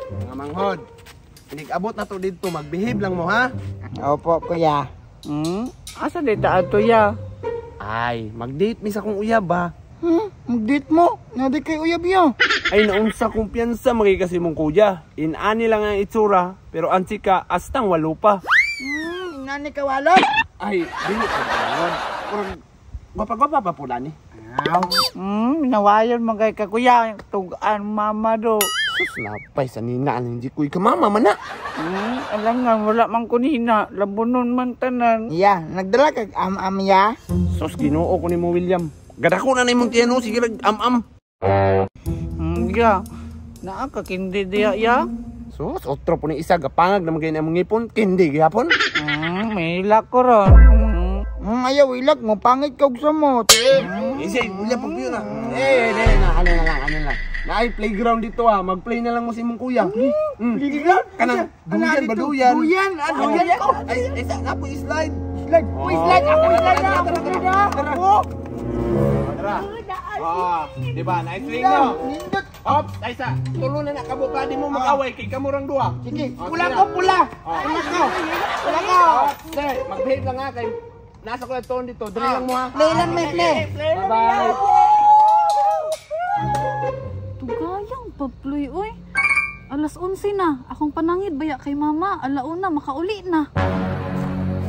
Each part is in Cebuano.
Mga manghod, inig-abot na to dito, magbehave lang mo ha. Opo, kuya. Asa dita ato ya? Ay, mag-date mi sa kong uyab ba? Mag-date mo? Nadi kay uyab ya. Ay, naunsa kumpiyansa magay kasi mong kuya. Inani lang ang itsura, pero ansi ka astang walo pa. Inani ka walot. Ay, dili ka manghod. Kurang gwapa-gwapa pa pula ni. Nawayon man kay ka kuya, tugaan mama do. Sus, napay sa nina, hindi ko'y kamama man na. Alam nga, wala man kunina, labunon man tanan. Ya, nagdala kag am-am ya. Sus, ginoo ko ni mo, William. Gadako na na imong tiyan, oh. Sige, am-am. Ya, naa ka kindi diya ya. Sus, otro po ni isa, gapangag naman kayo na imong ngipon, kindi gihapon. May ko ron. Ayaw ilak mo, pangit ka og samot. Isa, William, pagpiyo na. Eh, eh, na, ano na lang, ano na lang. Naay playground dito ha, mag-play na lang mo si imong kuya. Playground? Kanang, duyan ba duyan? Duyan, ah, duyan ko. Ay, ay, sa, napo slide. Slide. Uy, slide. Ako slide na. Ako slide na. Ako. Tara. Ah, di ba? Nice swing no. Nindot. Ops, ay sa, tulo na na kabo ka di mo mag-away kay kamurang duha. Sige, Oh, pula sige ko, na. pula. Oh. Pula ko. Pula ko. Ops, sir, mag-behave lang ha kay nasa ko lang dito. Dali lang mo ha. Play lang, may play. Bye-bye. Tugayang paploy, oy. Alas 11 na. Akong panangid baya kay mama. Alauna, makauli na.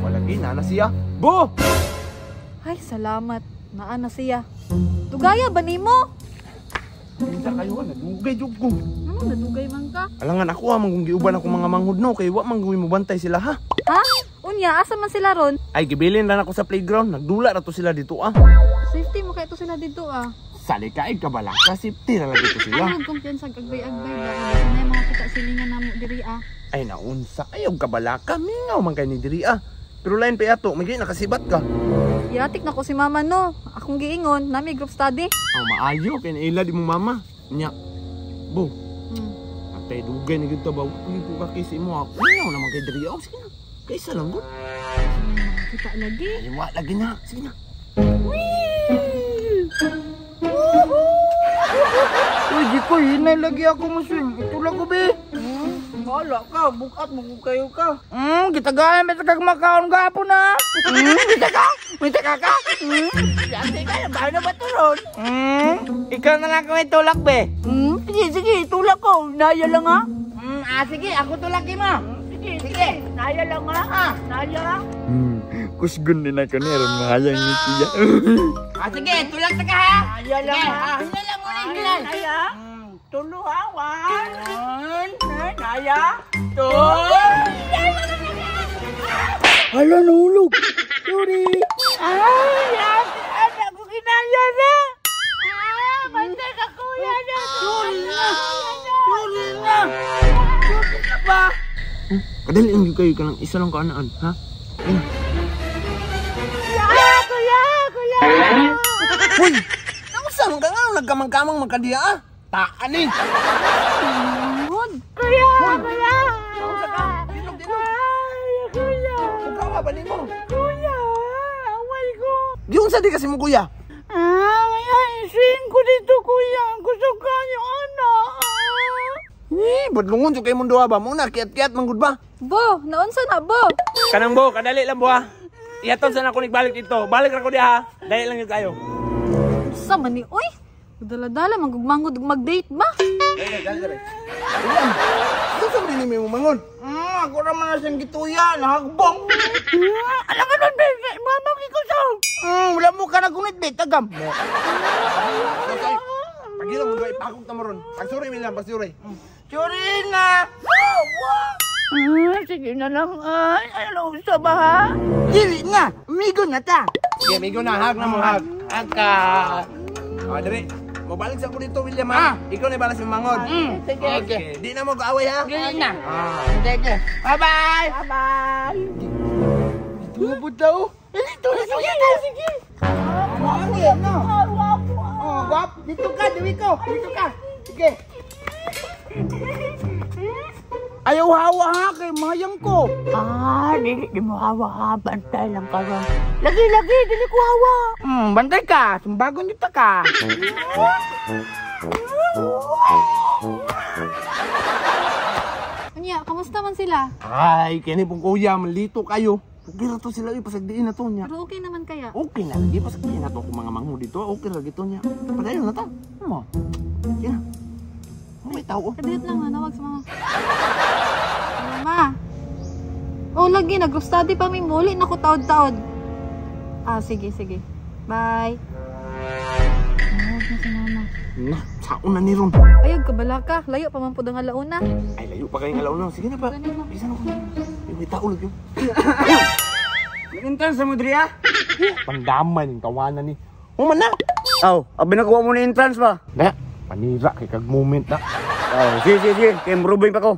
Wala gina na siya. Bo! Ay, salamat. Naa na siya. Tugaya ba nimo? Minsa kayo, nadugay jud ko. Ano, nadugay man ka? Alangan ako ha, manggung giuban ako mga manghud no, kay wa man mo bantay sila ha. Ha? Unya, asa man sila ron? Ay, gibilin lang ako sa playground, nagdula ra to sila dito ah. Safety mo kay to sila dito ah. Sali kaig ka bala, safety na lang dito sila. Ano kumpiyansa agbay-agbay ba? Sanay mga kita silingan namo diri ah. Ay naunsa, ayaw ka bala ka, mingaw man kay ni diri ah. Pero lain pa ato, may nakasibat ka. Yatik na ko si mama no. Akong giingon, nami group study. Oh, maayo kay naila di mong mama. Nya. Bo, atay dugay na gyud ta ba? Uy, ko ka kay imo ha. Mingaw naman kay diri ah. Oh, sige na. Kaysa lang gud. Sanay mga kita lagi. Ay, wa lagi na. Sige na. Uy, di ko, hinay lagi ako mo swing. Itulak ko, be. Wala ka, bukat mo kung kayo ka. Gitagaan, may tagag makaon gapon na. Gitaga, may taga ka. Yate ka, bahay na ba ito ron? Ikaw na lang kami tulak, be. Sige, sige, tulak ko. Naya lang ha. Sige, ako tulak mo. Sige, sige. Naya lang ha. Naya. Kusgun din ako ni aron mahayang ni siya. Sige, tulak ta ka ha. Naya lang ha. Hinay lang muna, hinay. Naya. Tulo ha. One. Naya. Two. Hala, nahulog. Sorry. Ay, ate, anak ko kinaya na. Ah, bantay ka kuya na. Sorry na. Sorry na. Sorry na ba? Kadali lang gyud kayo kanang isa lang kaanaan, ha? Kuya, kuya, kuya. Uy! Nausa man ka nga nagkamang-kamang magkadiya ah. Taan eh. Manghod. Kuya, kuya. Nausa ka? Dilog, dilog. Ay, kuya. Ikaw ba nimo? Kuya, away ko. Giunsa di kasi mo kuya? Ah, may swing ko dito, kuya. Gusto ka yung anak. Eh, badlungon jud kay mundo ba? Mo na kiat-kiat man gud ba? Bo, naunsa na bo? Kanang bo, kadali lang bo ha. Iyaton sa na ako nagbalik dito. Balik ra ko diha ha. Dali lang yun kayo. Sa man ni oy. Dala-dala manggugmangod ug mag-date ba? Dali, dali, dali. Saan sa man mo mangon? Ako naman na siyang gituya, nahagbong. Alam ka nun, baby. Mama ko sa. Wala mo ka nagunit, be, tagam. Pagila mo doy, pagog ta mo ron. Pagsuri William, pagsuri. Sorry na. Sige na lang. Ay, ano sa ba ha? Dili na, amigo na ta. Sige, amigo na, hag na mo, hag. Hag ka. O, dali. Mabalik sa ko dito, William, ha? Ikaw na balas yung mangod. Sige. Okay. Di na mo kaaway, ha? Dili na. Ah. Sige. Bye-bye. Bye-bye. Tumubod daw. Dito na, sige na, sige. Sige, no. Oh, guwap. Dito ka, diwi ko. Dito ka. Sige. Ayaw hawa ha, kay mayang ko. Ah, dili di mo hawa ha. Bantay lang ka ron. Lagi, lagi, dili ko hawa. Bantay ka. Sumbagon dito ka. Kamusta man sila? Ay, kini pong kuya, malito kayo. Okay ra to sila, ipasagdiin na to niya. Pero okay naman kaya. Okay na, lagi pasagdiin na to kung mga mangho dito. Okay ra gito niya. Padayon na ta. Mo. Sige na. Oh, may tao. Kadiyot lang ha, nawag sa mama. Mama. Oh, lagi nag-group study pa mi muli na ko taod-taod. Ah, sige, sige. Bye. Nawag na si mama. Na, saon na ni ron. Ayog, kabala ka. Layo pa man pud ang alauna. Ay, layo pa kayong alaw na. Sige na ba? Ganun na. Bisa na ko. Ay, may tao lagi. Nag-entrance sa mo diri ah. Pandaman yung tawanan ni. Human na. Aw, abi nakuha mo na entrance ba? Na, panira kay kag moment na. Aw, sige sige sige, kay murubing pa ko.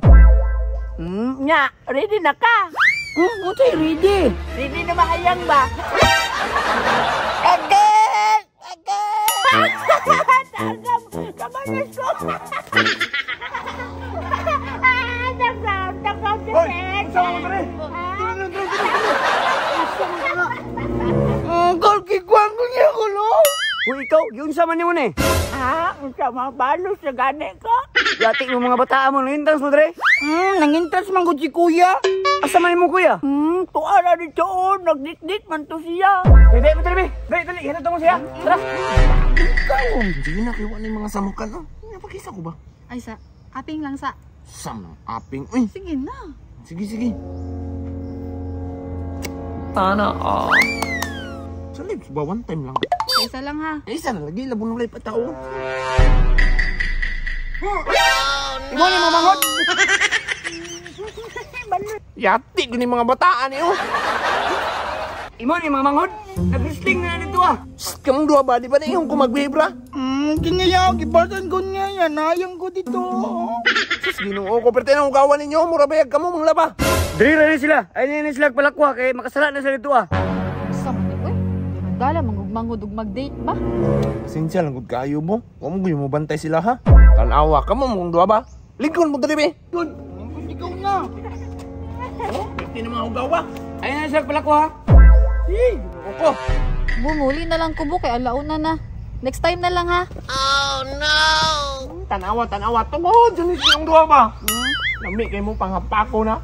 Nya, ready na ka? Unsay ready? Ready na maayang ba? Again! Again! Tagam! Kamanas ko! Ah, tagam! Tagam si Hoy! Ted! Unsa man dre? Ungkol kikuan ko niya ko no. Uy, ikaw, giunsa man nimo ni? Ah, unsa mga balos sa gani ko? Yati mo mga bataa mo nang-entrance mo dre. Nang-entrance man gud si kuya. Asa man nimo kuya? Tuwa na dito, oh, nagdikdik man to siya. Dili, mo dre, dre, dali, hinatong mo siya. Tara. Ikaw, sige na kay wa ni mga samukan. Oh, napakisa ko ba? Ay, sa. Aping lang sa. Sam ng aping. Uy, Sige na. sige sige. Sana all. Sa lips ba one time lang. Isa lang ha. Eh, isa na lagi labon na pa tao. Imo ni mga manghod. Yati ko ni mga bataan eh oh. Imo ni mga manghod. Nag-wrestling na dito ah. Shh, kamong duha ba di ba na iyong kumagbibra? Kinaya, gibasan ko niya yan. Ayang ko dito. Sus, Ginoo ko perte na ugawan ninyo, mura bayag kamo mga laba. Dre ra ni sila. Ay ni sila palakwa kay makasala na sila dito ah. Sa man ni, uy. Dala, mangugmangod ug mag-date ba? Pasensya lang gud kaayo mo. Wa mo gyud mo bantay sila ha. Tan-awa kamo mong duha ba? Lingkon mo diri be. Good. Ikaw na. Oh, perte na mga ugawa. Ay na sila palakwa ha. Eh, Ginoo ko. Bumuli na lang kubo kay alauna na. Next time na lang ha. Tanawa, tanawa. Tungod, dyan yung duha ba? Lami kay mo panghapako na.